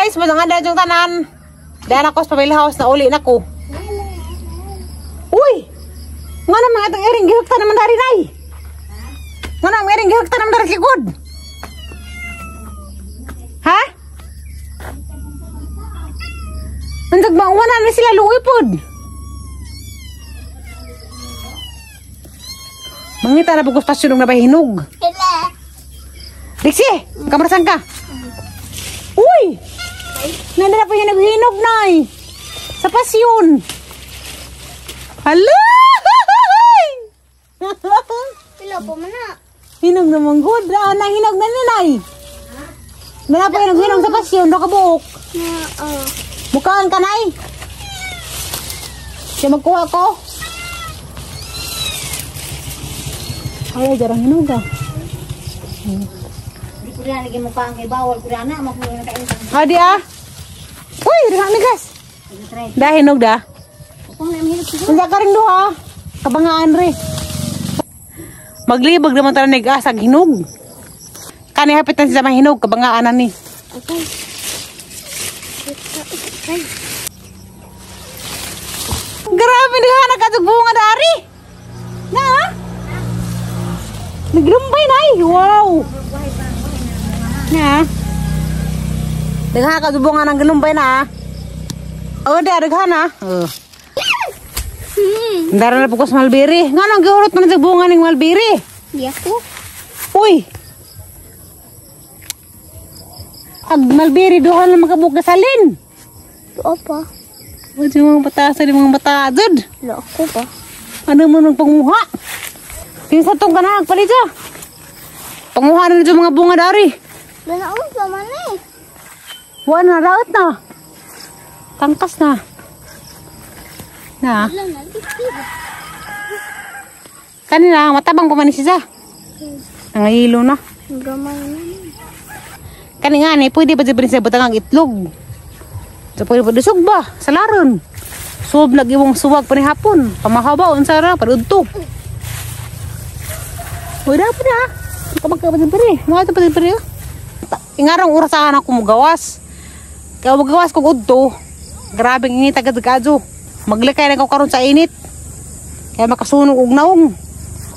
Guys, mazanganda yung tanan. Dahil ako sa family house na uli na ko. Uy! Nga naman itong iring gihagta naman dari nay. Nga naman iring gihagta naman dari likod. Ha? Nandag ba? Wala na sila luwi pod. Mangita na pugos pasyon na ba hinog. Lixie! Kamarasan ka! Uy! Nandala po yung naghinog, nay! Sa pasyon! Hala! Pila po man na. Hinog naman good. Ah, nahinog na ni, nay! Nandala po yung naghinog sa pasyon. Nakabuok. Na, oh. Mukhaan ka, nay! Siya magkuha ko. Ay, jarang hinog ah. Di ko na lagi mo pa ang ibawal ko na makuha na kayo. Adi ah. Uy, riha ni guys. Dah hinog dah. Kung na hinog siguro. Unsa ka rin duha? Kabangaan re. Maglibog naman tara nig asag hinog. Kani hapit na siya mahinog kabangaan na ni. Okay. Ay. Grabe ni ha nakatug bunga dari. Na? Naglumbay na ay. Wow. Na. Daghan ka bunga ng glumbay na. Oh, da daghan na. Oh. Dara na pugos malbiri. Nga nang gihurot man sa bunga ning malbiri. Di ako. Uy. Ag malbiri duha na makabuk gasalin. Doon pa. Uy, yung mga bata sa mga bata jud. Lo ako pa. Ano mo nang panguha? Kinsa tong kanang palit ah. Panguha na nito mga bunga dari. Ganaon pa man eh. Wa na raot na. Tangkas na. Na. Wala na. Kanina matabang pa man siya. Nangahilo na. Gamay na. Kani nga ni pwede ba dyan sa butang ang itlog? So pwede pa dusog ba? Sa laron. Suob nag-iwang suwag pa ni hapon. Pamahaba unsa ra padudto. Uy, dapat na. Kapag ka pa rin. Mga ito pa rin. Ingarong orasahan ako mugawas. Kaya mugawas kong udto. Grabe ng init agad-agad. Maglikay na ko karon sa init. Kaya makasunog og naong.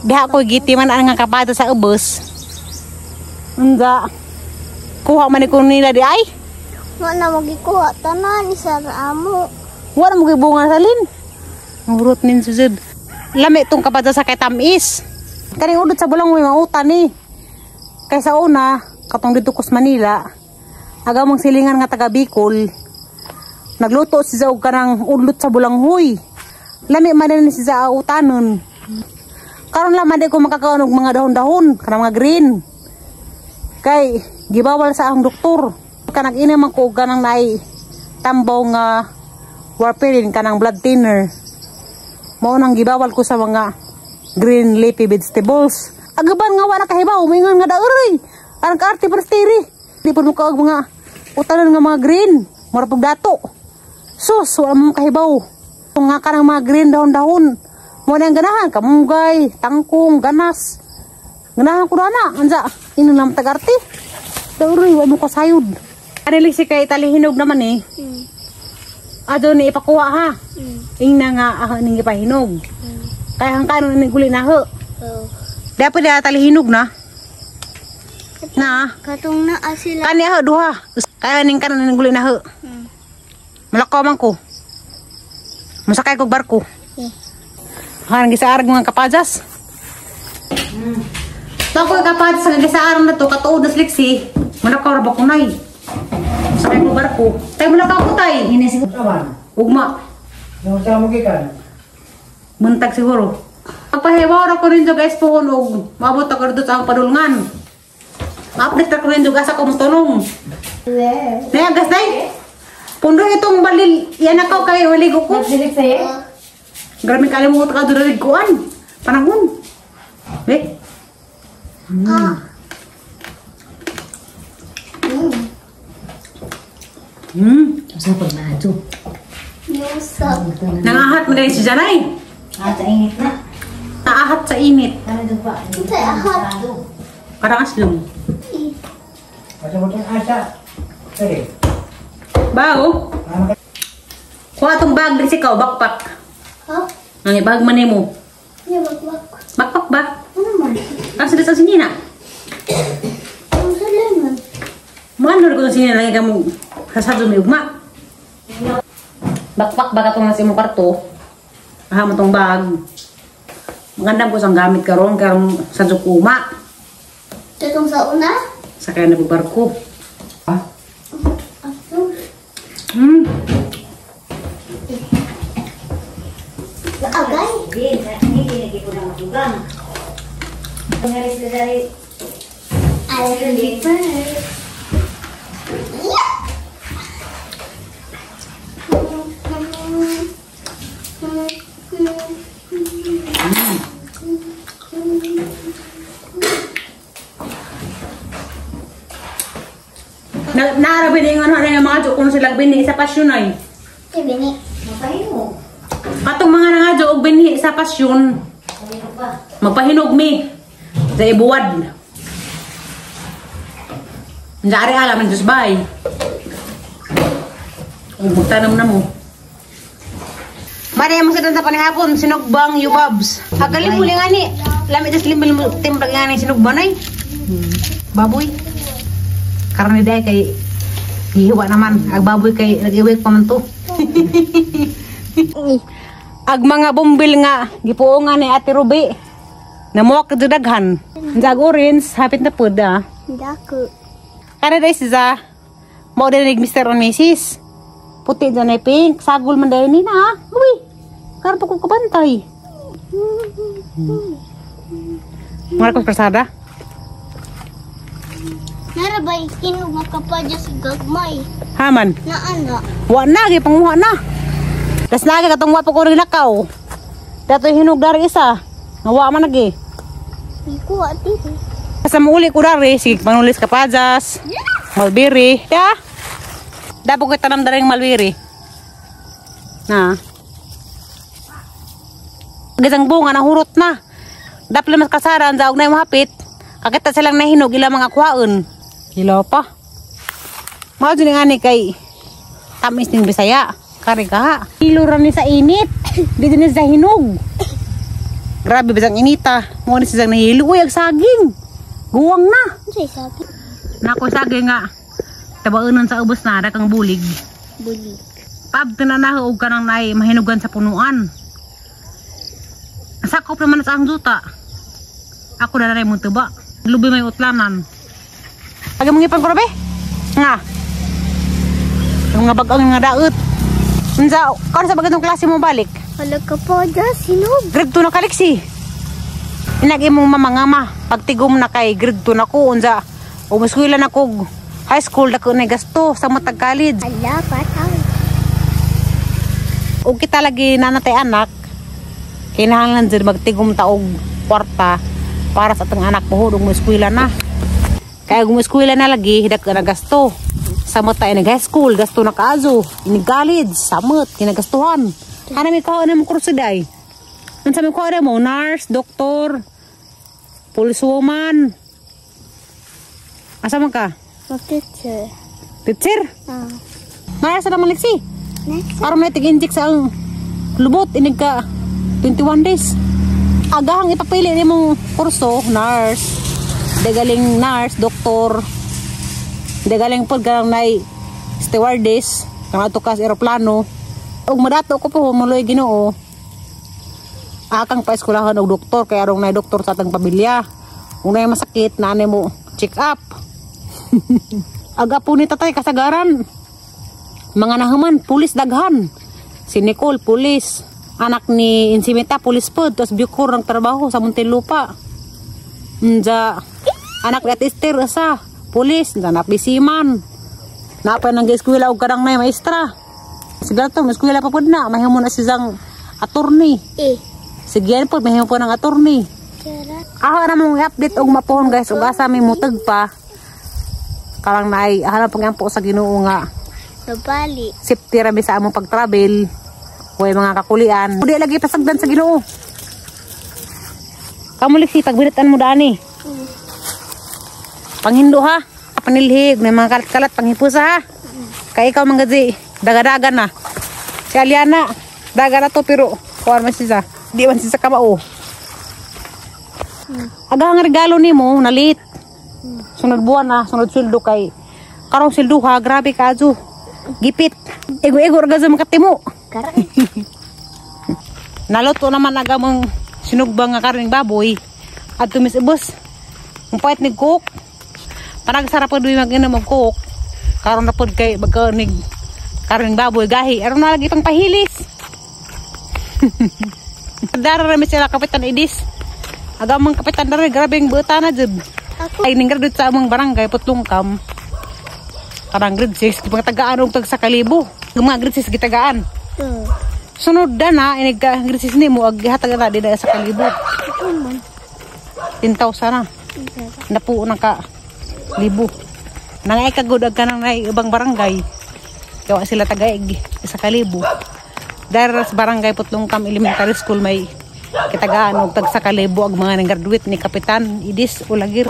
Diha ko giti man ang nga kapata sa ubos. Unsa. Kuha man ko nila di ay. Wa na mo gikuha tanan isa ra amo. Wa na mo gibunga salin. Ngurot nin sujud. Lami tong kapata sa kay tamis. Kaning udot sa bulang may mautan ni. Kay sa una, katong dito ko sa Manila, aga mong silingan nga taga Bicol, nagluto si Zao kanang udlot sa bulanghoy. Lami man ni si Zao utanon. Karon lang man di ko makakaon og mga dahon-dahon, kanang mga green. Kay gibawal sa akong doktor. Kanang ina man ko og kanang naay tambaw nga warfarin kanang blood thinner. Mao nang gibawal ko sa mga green leafy vegetables. Agaban nga wala kahibaw, mingon nga daoy. Arang kaarte prastiri. Di pud mo kaog mga utanon nga mga green, mura pug dato. Sus, wala mo kahibaw. Nga kanang mga green dahon-dahon. Mo nang ganahan kamunggay, tangkong, ganas. Ganahan ko na ansa ino nam tagaarte. Daoy wa mo kasayod. Anili si kay talihinog naman eh. Ato ni ipakuha ha. Ingna nga ako ning ipahinog. Kaya ang kanon ni guli na ho. Oh. Dapat da talihinog na. Na. Katong naa sila. Kani ho duha. Kaya ning kanon ning guli na ho. Malakaw man ko. Masakay kog barko. Han gisaarag mga kapajas. Tako kapajas nga gisaarag na to katuod na sliksi. Malakaw ra ba kunay? Masakay kog barko. Tay malakaw ko tay. Ugma. Muntag siguro. Pagpahiwaw ra ko rin guys pohon og maabot ako dito sa akong padulngan. Ma-update ra ko rin asa ko motunong. Naya gas day. Pundo itong balil yan ako kay waligo ko. Grabe kalimot ka dito kuan. Panahon. Eh. Sa pag maadto. Nangahat mo dahil si Janay. Ah, sa init na. Naahat sa init. Sa ahat. Parang aslong. Bago? Kuha itong bag din si Kao, backpack. Ha? Ang bag man mo. Hindi, backpack. Backpack ba? Ano man? Ang sila sa sinina. Ang sila man. Maano ko sa sinina lagi ka mo sasado may ugma. Backpack ba katong nasa imong kwarto? Aha mo tong bag. Magandang ko sang gamit karon karong sa kuma. Tutong sa una? Sa kaya nagbarko. Ha? Hmm. Agay. Naarabi na yung ano na yung mga joke kung silang binhi sa pasyon ay. Bini. Katong mga nangadyo og binhi sa pasyon. Magpahinog mi. Sa ibuwad. Dari alam ng Diyos bay. Ug magtanam na mo. Mari mo sa danta panihapon sinugbang yubabs. Agaling muli nga ni. Lamit tas limbil mo timpla nga ni sinugban ay. Baboy. Karne dai kay gihiwa naman. Ag baboy kay nag-iwik pa man to. Ag mga bumbil nga gipuongan ni Ate Ruby. Namuak ka daghan. Jag orange hapit na pud ah. Dako. Kare dai siya. Mao din Mr. and Mrs. Puti dyan ay pink. Sagol man dahil ni na. Uy. Karon pa ko kabantay. Marcos Prasada. Narabay kinog makapadya sa gagmay. Haman. Naana. Wa na gipanguha na. Tas nagi katong wa pa ko rin nakaw. Datoy hinog dari isa. Nga wa man lagi. Ikuha dito. Sa muuli ko dari, sige panulis ka pajas. Mulberry. Ya. Dapat ko tanam dari mulberry. Na. Gisang bunga na hurot na. Dapat mas kasaran sa og na hapit. Kakita silang nahinog ila mga kuhaon. Hilo pa. Mao jud nga ni kay tamis ning Bisaya. Kari ka. Hilo ra ni sa init. Di din sa hinog. Grabe bisang inita. Mo ni siyang nahilo. Uy, ag saging. Guwang na. Unsay saging? Nako saging nga. Tabaunon sa ubos na ra kang bulig. Bulig. Pab tinanaho og kanang naay mahinugan sa punuan. Sakop naman sa ang duta. Ako na rin mong tuba. Lubi may utlanan. Aga mong ipan ko rabe? Nga. Yung nga bag-ang nga daot. Unsa, karon sa bagatong klase mo balik? Wala ka pa dyan, sinog. Grade 2 na kaliksi. Inag imong mama nga ma. Pagtigom na kay grade 2 na ko. Unsa, umuskwela na ko. High school na ko na gasto sa matag college. Ala, patay. O kita lagi nanatay anak, kinahanglan dyan magtigom taog kwarta para sa atong anak mo ug mo-eskwela na. Kaya kung mo-eskwela na lagi, hidak ka na gasto. Samot tayo nag high school, gasto na kaazo. Inig college, samot, kinagastuhan. Ano may kuha na mo kurso day? Ano sa may kuha na mo? Nurse, doktor, policewoman. Asa man ka? Mag-teacher. Teacher? Ah. Nurse na naman liksi. Next. Aron na tig-inject sa ang lubot, inig ka 21 days. Agahang ipapili ni mong kurso, nurse. Dagaling nurse, doktor. Dagaling pod kanang nay stewardess, kang ato ka sa eroplano. Ug madato ko po muloy Ginoo. Akang paeskwelahan og doktor kay arong nay doktor sa atang pamilya. Kung nay masakit, naanay mo check up. Aga po ni tatay kasagaran. Mga nahuman, pulis daghan. Si Nicole, pulis. Anak ni Insimita, pulis po. Tapos Bucor ng trabaho sa Muntinlupa. Nja, anak ni Ate Esther, asa, pulis. Nja, napisiman. Napay nang eskwela og kanang nay maestra. Sige to, eskwela pa pud na. Mahimo na siyang attorney. Eh. Sige po, mahimo po ng attorney. Ako na mong i-update og mapuhon guys, ug asa may mutag pa. Karang naay, ahala pang po sa Ginoo nga. Nabali. Safety ra mi sa among pag-travel. Way mga kakulian. Di lagi pasagdan sa Ginoo. Kamulik si pagbinatan mo dani. Panghindo ha. Panilhig, may mga kalat-kalat panghipusa ha. Kay ikaw mga gazi, daga-daga na. Si Aliana, daga na to pero kuan man siya. Di man siya kamao. Aga ang regalo nimo nalit. Sunod buwan na, sunod sweldo kay karong sweldo ha, grabe ka adyo. Gipit. Ego-ego ra sa makatimo. Karay. Naluto naman aga mong sinugbang nga karning baboy. At tumis ubos. Ang pait ni cook. Panagsarap pod mag-inom og cook. Karon na pod kay magka nig karning baboy gahi. Aron na lagi pang pahilis. Dara ra mi sila Kapitan Idis. Aga mong Kapitan dara, grabe ang buta na jud. Ako. Ay ning graduate sa among barangay Putlongkam. Karang grade 6 gipangtagaan og tag sa kalibo. Mga grade 6 gitagaan. Sunod na na inig ka grade 6 nimo ag gihatag na di na sa kalibo. Ako man. 10,000 na. Napuo na ka libo. Nangay kagud ag kanang nay ubang barangay. Kaya sila tagaig isa ka libo. Dara sa barangay Putlongkam Elementary School may kitagaan og tag sa kalibo ang mga nang graduate ni Kapitan Idis Ulagir.